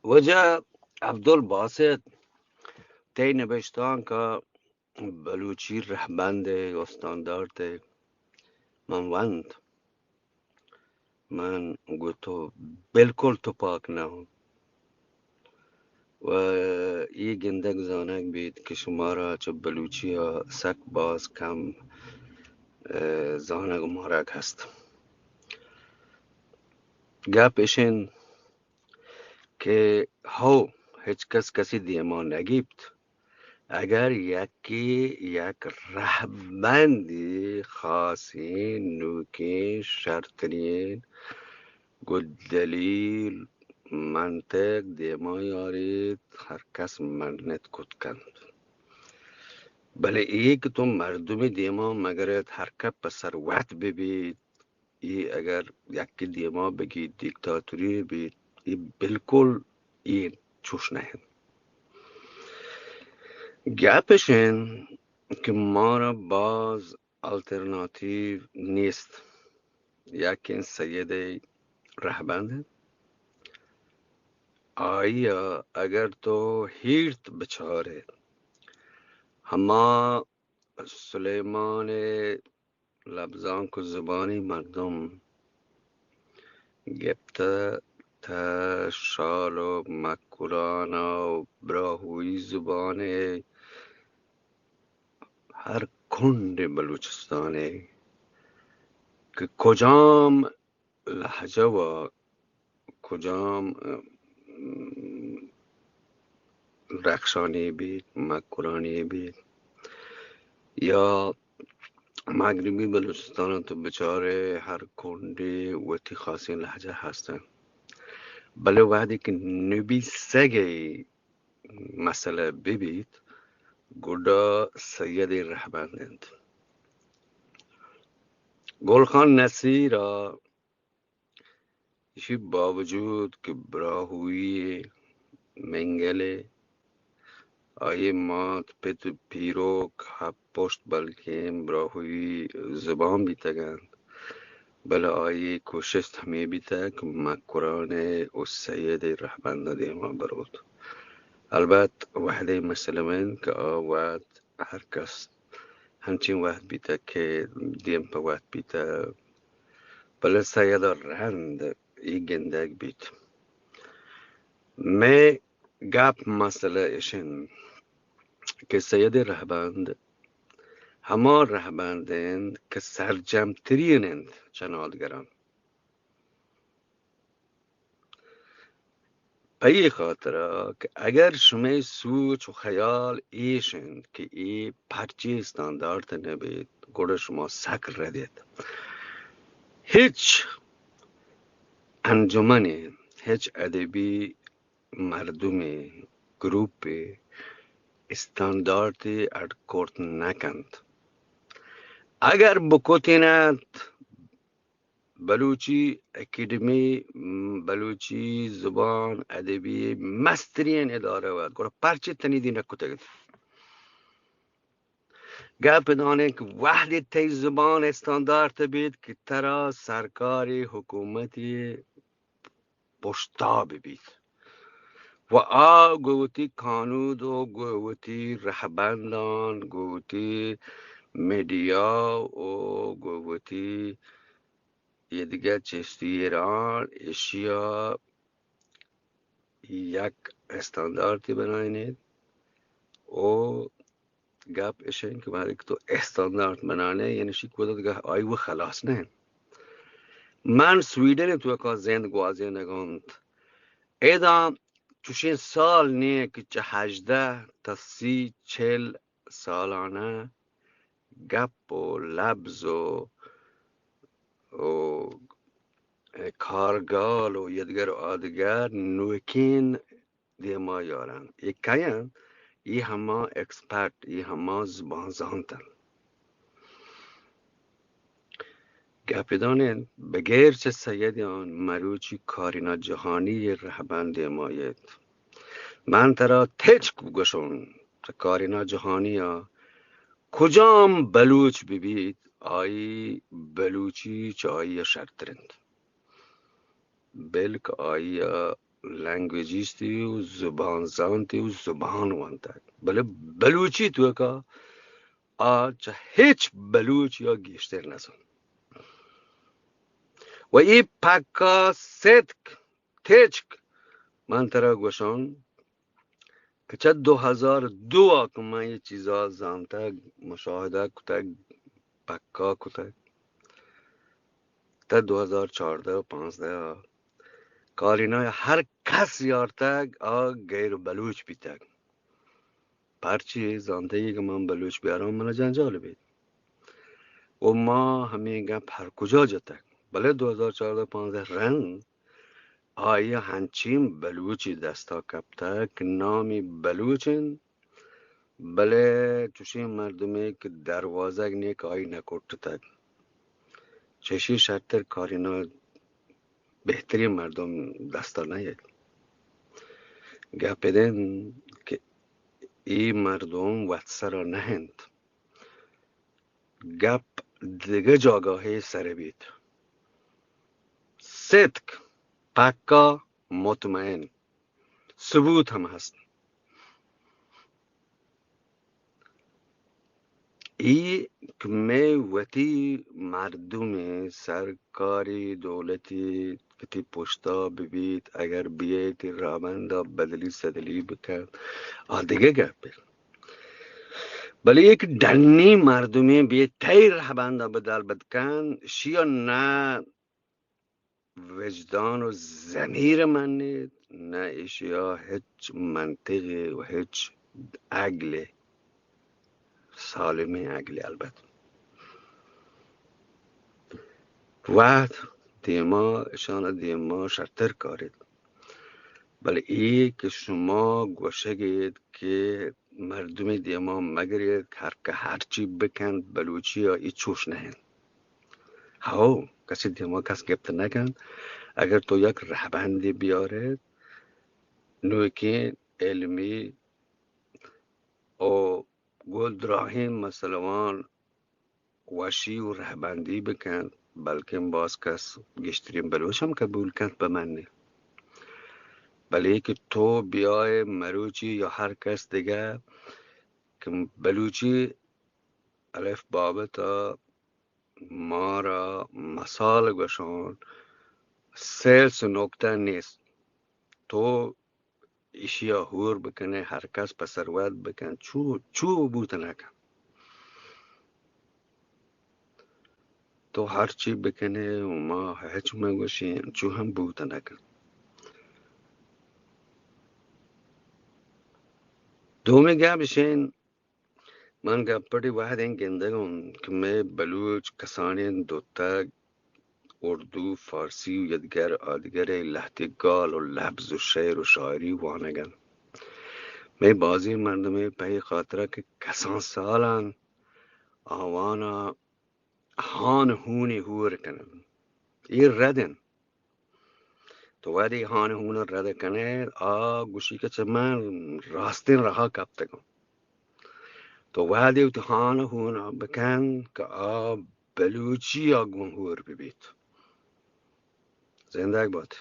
واجہ عبدالباسط، تئی نبشتانک ءَ بلوچی رہبند ءِ استاندارت ءَ من ونت، من گوں تو بالکل تپاک نہ آں۔ و اے گندگ زانگ بیت کہ شمارا چہ بلوچی ءَ سک باز کم، ءَ، زانگ و مارگ ہست۔ گپ اش انت کہ ہو، ہچ کس کسی دیما نہ گیپت، اگر یکے یک رہبندی خاصیں نوکیں شرتریں گوں دلیل منطق دیما یاریت، ہر کس منت کت کنت۔ بلے اے کہ تو مردمی دیما مگرت، ہر کس پہ سر وت ببیت، اے اگر یکے دیما بگیت، دیکتاتوری بیت، اے بالکل اے چوش نہ انت۔ گپ اش انت کہ مارا باز آلترناتیو نیست۔ یکیں سید رہبند انت۔ آئی ءَ اگر تو ہیرت بچارے، ہما سلیمان ءِ لبزانک و زبانی مردم گپتہ تہ شال و مکران و براہوئی زبان ءِ ہر کنڈ بلوچستان ءَ کہ کجام لہجہ و کجام، ام، رخشانی بیت، مکرانی بیت، یا مغربی بلوچستان ءَ تو بچارے ہر کنڈے وتی خاصیں لہجہ ہست انت۔ بلے وہدے کہ نبیسگ ءِ مسئلہ بہ بیت، گڈا سید رہبند انت۔ گل خان نصیر ءَ ایشی باوجود کہ براہوئی ءِ منگل ءَ آئی ءِ مات پت پیروک ہپت پشت بلکیں براہوئی زبان بیتگ انت، بلے آئی ءِ کوشست ہمے بیتگ کہ مکران ءِ و سید ءِ رہبند ءَ دیما بروت۔ البت وہدے مسئلہ انت کہ آ وہد ہر کس ہنچیں وہد بیتگ کہ دیم پہ وہد بیتگ، بلے سید ءَ رند اے گندگ بیت۔ مئے گپ مسئلہ اش انت کہ سید رہبند ہما رہبند انت کہ سرجم ترین انت چہ نادگران۔ پہ اے خاطرا کہ اگر شمئے سوچ و خیال ایش انت کہ اے پرچے استاندارت نہ بیت، گڑا شما سک رد ایت۔ ہچ انجمنے، ہچ ادبی مردمے، گروپے استاندارتے اڈ کرت نہ کنت۔ اگر بکتینت، بلوچی اکیڈمی، م، بلوچی زبان ادبی مسترین ادارہ وت، گڑا پرچے تنیدی نکتگ انت؟ گپ دانے کہ وہدے تئی زبان استاندارت بیت کہ ترا سرکاری حکومتی پشتا ببیت و آ گوں وتی کانود و گوں وتی رہبندان، گوں وتی میڈیا و گوں وتی ایدگہ چیستی ایران، ایشیا یک استاندارتی بنائینیت و گپ اش انت کہ وہدے کہ تو استاندارت بنانے، یعنی شی کودت گہ آئی و خلاص نہ انت۔ من سویڈن توکا زند گوازینگ انت۔ ادا چوشیں سال نیه کہ چہ ہژدہ تا سی چل سالانہ گپ و لبز و، و کارگال و یدگر آدگر نوکین دیما یارنت۔ اے کئے انت؟ اے ہما ایکسپرٹ، اے ہما زبان زانت انت۔ گپ دان انت، بغیر چہ سیدیان مروچی کارینا جہانی ء رہبند دیما ایت۔ من ترا تچک گوشون، چہ کارینا جہانی ء کجام بلوچ ببیت، آئی بلوچی چہ آئی ء شرتر انت۔ بلک آئی ء لنگویجیستی و زبان زانتی و زبان وانتگ، بلے بلوچی توکا آ چہ ہچ بلوچ یا گیشتر نزان. و ای پکا ستک تچک من ترا گوشان کہ چہ دو ہزار دو ءَ کہ من اے چیزا زانتگ، مشاہدہ کتگ، پکا کتگ، تا دو ہزار چاردہ و پانزدہ ءَ کارینا ءَ ہر کس یارتگ، آ غیر بلوچ بیتگ. پرچی زانتگی کہ من بلوچ بیاران من جنجال بیت. و ما ہمیں گپ ہر کجا جتگ. بلے دو ہزار چاردہ پانزدہ رند آئی ءَ ہنچیں بلوچے دستا کپتگ کہ نامی بلوچ انت، بلے چوشیں مردمے کہ دروازگ نیک آئی نہ کٹتگ. چشی شرتر کارینا بہتریں مردم دستا نہ یت. گپ اِد انت کہ اے مردم وت سرا نہ انت. گپ دگہ جاگاہے سر بیت. ستک، پکا، مطمئن، ثبوت ہم ہست. اے کہ مئے وتی مردمے سرکاری دولتی وتی پشتا ببیت، اگر بیئیت رہبندا بدلی سدلی بکنت، آ دگہ گپے. بلے یک ڈنی مردمے بیئیت تئی رہبندا بدل بدکنت، شیا نہ وجدان و ضمیر منیت، نہ ایشیا ہچ منطقے و ہچ عقلے، سالمیں عقلے. البت وہد دیما، اشان دیما شرتر کاریت. بلے اے کہ شما گوشگیت کہ مردمی دیما مگریت، ہر کہ ہرچی بکنت، بلوچی ءَ اے چوش نہ انت. ہو، کسی دیما کس گپت نہ کنت. اگر تو یک رہبندی بیارت، نوکیں علمی او گوں دراہیں مسلمان وشی و رہبندی بکنت، بلکیں باز کس گیشتریں بلوچ ہم قبول کنت بہ منی. بلے کہ تو بیائے مروچی یا ہر کس دگہ کہ بلوچی الف بابت ءَ مارا مثال گوشان، سیلس نکتہ نیست. تو ایشی ءَ ہور بکنے، ہر کس پہ سر وت بکن، چو، چو بوت نہ کن. تو ہرچی بکنے، ما ہچ مہ گوشیں، چو ہم بوت نہ کن. دومی گپ اش انت، من گپٹی وہدیں گندگ اوں کہ مئے بلوچ کسانیں دوتگ اردو، فارسی و یدگر آدگرے لہتے گال و لبز و شعر و شاعری وانگ انت. مئے بازیں مردمے پہ اے خاطرا کہ کسان سال انت، آواناں ہان ہونی ہور کن انت. اے رد انت. تو وہدے ہان ہون رد کنے، آ گوشی کہ چہ من راستیں رہا کپتگاں. تو وہدے وتی ہان ہون بکن کہ آ بلوچی ءَ گوں ہور ببیت. زندگ بات.